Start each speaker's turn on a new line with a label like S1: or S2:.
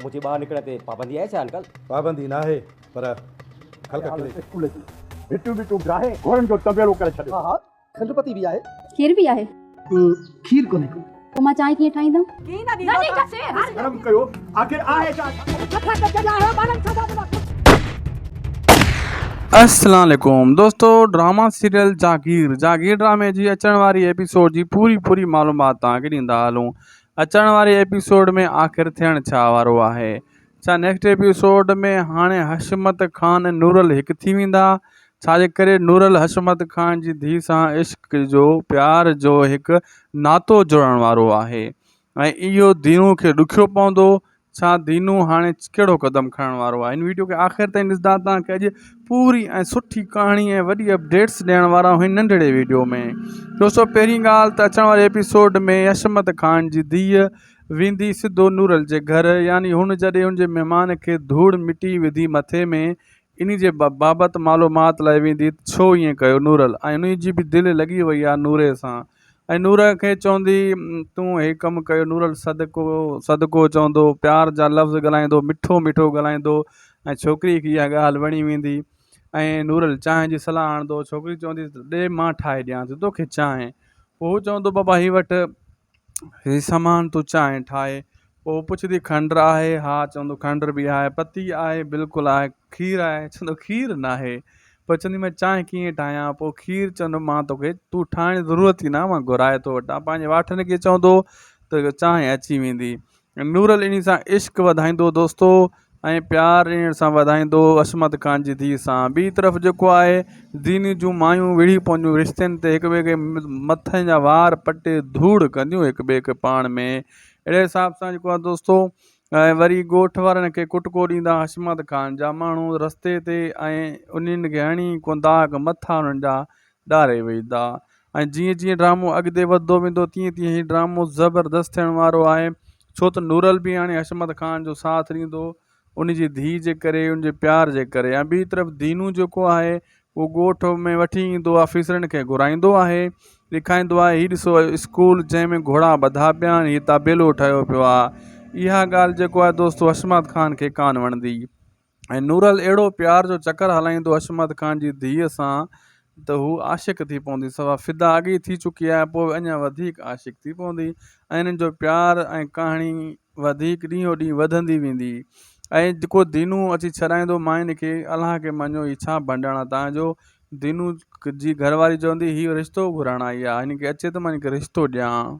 S1: منهنجي ٻاهر نڪرڻ تي پابندي آهي ڇا انڪل؟
S2: پابندي ناهي پر خلق کلي.
S3: اسڪول جي ڀتيون ٻتيون ڊاهي گهوڙن جو طنبيلو ڪري ڇڏيو.
S4: ها ها کنڊ پتي به آهي.
S5: کير به آهي.
S4: کير ڪونهي ڪو.
S5: پوء مان چانهه ڪيئن ٺاهيندم؟
S3: شرم ڪيو آخر آهي ڇا.
S6: السلام عليڪم دوستو ڊراما سيريل جاگير جاگير ڊرامي جي اچڻ واري ايپيسوڊ جي پوري پوري معلومات توهان کي ڏيندا هلون اچڻ واري ايپيسوڊ ۾ آخر ٿيڻ ڇا وارو آهي؟ ڇا نيڪسٽ ايپيسوڊ ۾ هاڻي حشمت خان ۽ نورل هڪ ٿي ويندا؟ ڇا جي ڪري نورل حشمت خان جي ڌيء سان عشق جو پيار جو هڪ ناتو جوڙڻ وارو آهي ۽ اهو دينو کي ڏکيو پوندو ڇا دينو هاڻي ڪهڙو قدم کڻڻ وارو آهي هن ويڊيو کي آخر تائين ڏسندا توهان کي اڄ پوري ۽ سٺي ڪهاڻي ۽ وڏي اپڊيٽس ڏيڻ وارا آهيون ننڍڙي ويڊيو ۾ دوستو پهرين ڳالهه ته اچڻ واري ايپيسوڊ ۾ حشمت خان جي ڌيء ويندي سڌو نورل جي گهر يعني هن جڏهن هن جي مهمان کي ڌوڙ مٽي وڌي مٿي ۾ انهي جي بابت معلومات لاء ويندي ته ڇو ائين ڪيو نورل ۽ انهي جي به دل لڳي وئي آهي نوري سان ۽ نور کي چوندي تون هي ڪم ڪيو نورل صدقو صدقو چوندو پيار جا لفظ ڳالهائيندو مٺو مٺو ڳالهائيندو ۽ ڇوڪري کي اها ڳالهه وڻي ويندي ۽ نورل چانهه جي صلاح آڻندو ڇوڪري چوندي ڏي مان ٺاهي ڏيان ٿي توکي چانهه پوء هو چوندو بابا هي وٺ هي سامان تون چانهه ٺاهي پوء پڇندي کنڊ آهي ها چوندو کنڊ به آهي پتي آهي بلڪل آهي کير آهي چوندو کير ناهي پوء چوندي مان چانهه ڪيئن ٺاهيان پوء کير چوندو مان توکي تون ٺاهڻ جي ضرورت ئي ناهي مان گهرائي ٿو وٺان پنهنجي واٺن کي چوندو ته چانهه اچي ويندي نورل انهي سان عشق وڌائيندو دوستو ۽ پيار انهي سان وڌائيندو عصمت خان جي ڌيء سان ٻي طرف جيڪو آهي ديني جون مايون وڙهي پونديون رشتن تي هڪ ٻئي کي مٿن جا وار پٽي ڌوڙ ڪنديون هڪ ٻئي کي پاڻ ۾ اهڙي حساب سان جيڪو آهي دوستو ۽ وري ڳوٺ وارن کي ڪٽڪو ڏيندا حشمت خان جا ماڻهو رستي تي ۽ انهن کي هڻي ڪنداڪ مٿا انهن جا ڏاري ويندا ۽ جيئن جيئن ڊرامو اڳتي وڌندو ويندو تيئن تيئن هي ڊرامو زبردست ٿيڻ وارو آهي ڇو ته نورل به هاڻي حشمت خان جو ساٿ ڏيندو ان جي ڌيء جي ڪري ان جي پيار جي ڪري ۽ ٻي طرف دينو جيڪو آهي اهو ڳوٺ ۾ وٺي ايندو آفيسرن کي گهرائيندو آهي ڏيکاريندو آهي هي ڏسو اسڪول جنهن ۾ گهوڙا ٻڌا پيا آهن هي طابيلو ٺهيو پيو آهي اها ڳالهه جيڪو آهي دوستو حشمت خان کي ڪانه وڻندي ۽ نورل اهڙو پيار جو چڪر هلائيندو حشمت خان جي ڌيء سان ته هو عاشق ٿي پوندي سوا فدا اڳ ئي ٿي چڪي آهي پوء به اڃا وڌيڪ عاشق ٿي پوندي ۽ انهن جو پيار ۽ ڪهاڻي وڌيڪ ڏينهون ڏينهن وڌندي ويندي ۽ جيڪو دينو اچي ڇڏائيندو ماين کي الله کي مڃو هي ڇا ڀنڊاڻا تان جو دينو جي گهر واري چوندي هي رشتو گهرڻ آئي آهي هن کي اچي ته مان هن کي رشتو ڏيان.